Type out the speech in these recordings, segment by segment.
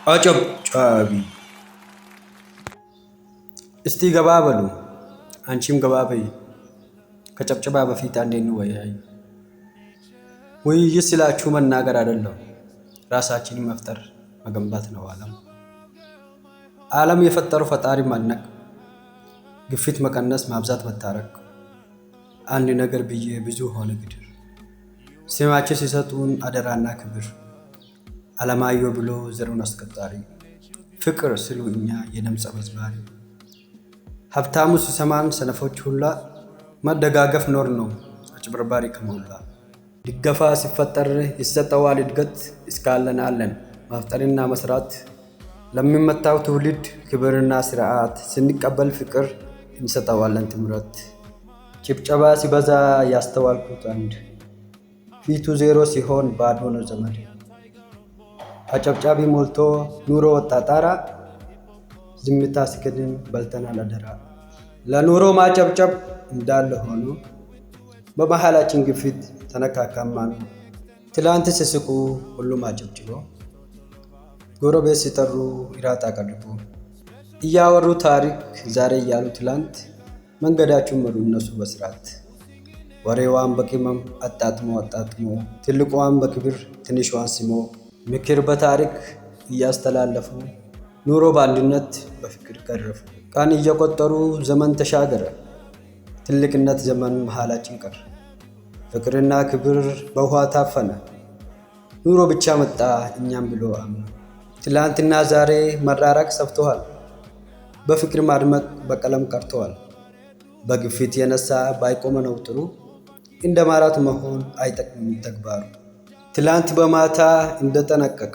አጨብጫቢ። እስቲ ገባ በሉ፣ አንቺም ገባ በይ። ከጭብጨባ በፊት አንዴ እንወያይ። ውይይት ስላችሁ መናገር አይደለም፣ ራሳችንን መፍጠር መገንባት ነው። ዓለም ዓለም የፈጠረው ፈጣሪ ማድነቅ፣ ግፊት መቀነስ፣ ማብዛት መታረቅ። አንድ ነገር ብዬ ብዙ ሆነ ግድር። ስማቸው ሲሰጡን አደራና ክብር፣ አለማየሁ ብሎ ዘሩን አስቀጣሪ፣ ፍቅር ስሉ እኛ የደም አመዝባሪ። ሀብታሙ ሲሰማን ሰነፎች ሁላ፣ መደጋገፍ ኖር ነው አጭበርባሪ ከሞላ። ድገፋ ሲፈጠር ይሰጠዋል እድገት፣ እስካለን አለን መፍጠርና መስራት። ለሚመጣው ትውልድ ክብርና ስርዓት፣ ስንቀበል ፍቅር እንሰጠዋለን ትምህርት። ጭብጨባ ሲበዛ ያስተዋልኩት አንድ፣ ፊቱ ዜሮ ሲሆን ባዶ ነው ዘመድ። አጨብጫቢ ሞልቶ ኑሮ ወጣ ጣራ፣ ዝምታ ሲከድን በልተናል አደራ። ለኑሮ ማጨብጨብ እንዳለ ሆኖ በመሃላችን ግፊት ተነካካማ ነው። ትላንት ሲስቁ ሁሉም አጨብጭቦ፣ ጎረቤት ሲጠሩ እራት አቀርቦ፣ እያወሩ ታሪክ ዛሬ እያሉ ትላንት፣ መንገዳችሁን መሩ እነሱ በስርዓት። ወሬዋን በቅመም አጣጥሞ አጣጥሞ፣ ትልቋን በክብር ትንሿን ስሞ፣ ምክር በታሪክ እያስተላለፉ ኑሮ በአንድነት በፍቅር ቀረፉ። ቀን እየቆጠሩ ዘመን ተሻገረ፣ ትልቅነት ዘመን መሃላችን ቀረ። ፍቅርና ክብር በውሃ ታፈነ፣ ኑሮ ብቻ መጣ እኛም ብሎ አምነ። ትላንትና ዛሬ መራራቅ ሰፍተዋል፣ በፍቅር ማድመቅ በቀለም ቀርተዋል። በግፊት የነሳ ባይቆመ ነው ጥሩ፣ እንደ ማራት መሆን አይጠቅምም ተግባሩ። ትላንት በማታ እንደጠነቀቅ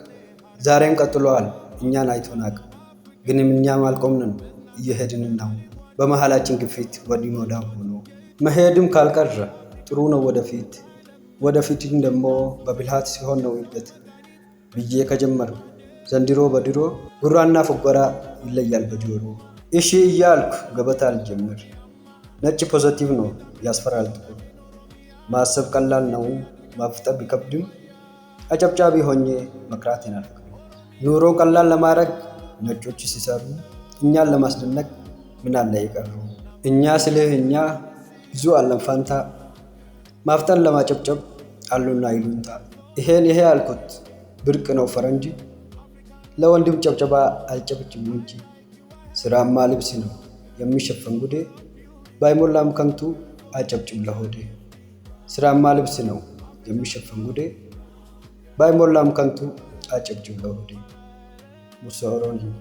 ዛሬም ቀጥለዋል እኛን አይቶናቅ። ግንም እኛም አልቆምንም እየሄድን ነው። በመሃላችን ግፊት ወዲህ ወዲያ ሆኖ መሄድም ካልቀረ ጥሩ ነው ወደፊት። ወደፊትም ደግሞ በብልሃት ሲሆን ነው እድገት ብዬ ከጀመሩ ዘንድሮ በድሮ ጉራና ፉገራ ይለያል በጆሮ። እሺ እያልኩ ገበታ አልጀምር፣ ነጭ positive ነው ያስፈራል ጥቁር። ማሰብ ቀላል ነው ማፍጠር ቢከብድም፣ አጨብጫቢ ሆኜ መቅራቴን አልፈቅድም። ኑሮ ቀላል ለማድረግ ነጮች ሲሰሩ እኛን ለማስደነቅ ምን አለ የቀሩ። እኛ ስልህ እኛ ብዙ አለን ፋንታ፣ ማፍጠን ለማጨብጨብ አሉና ይሉንታ። ይሄን ይሄ አልኩት ብርቅ ነው ፈረንጅ፣ ለወንድም ጨብጨባ አልጨብጭም እንጂ። ስራማ ልብስ ነው የሚሸፈን ጉዴ፣ ባይሞላም ከንቱ አጨብጭብ ለሆዴ። ስራማ ልብስ ነው የሚሸፈን ጉዴ፣ ባይሞላም ከንቱ አጨብጭብ ለሆዴ። ሙሳ ኦሮ ነኝ።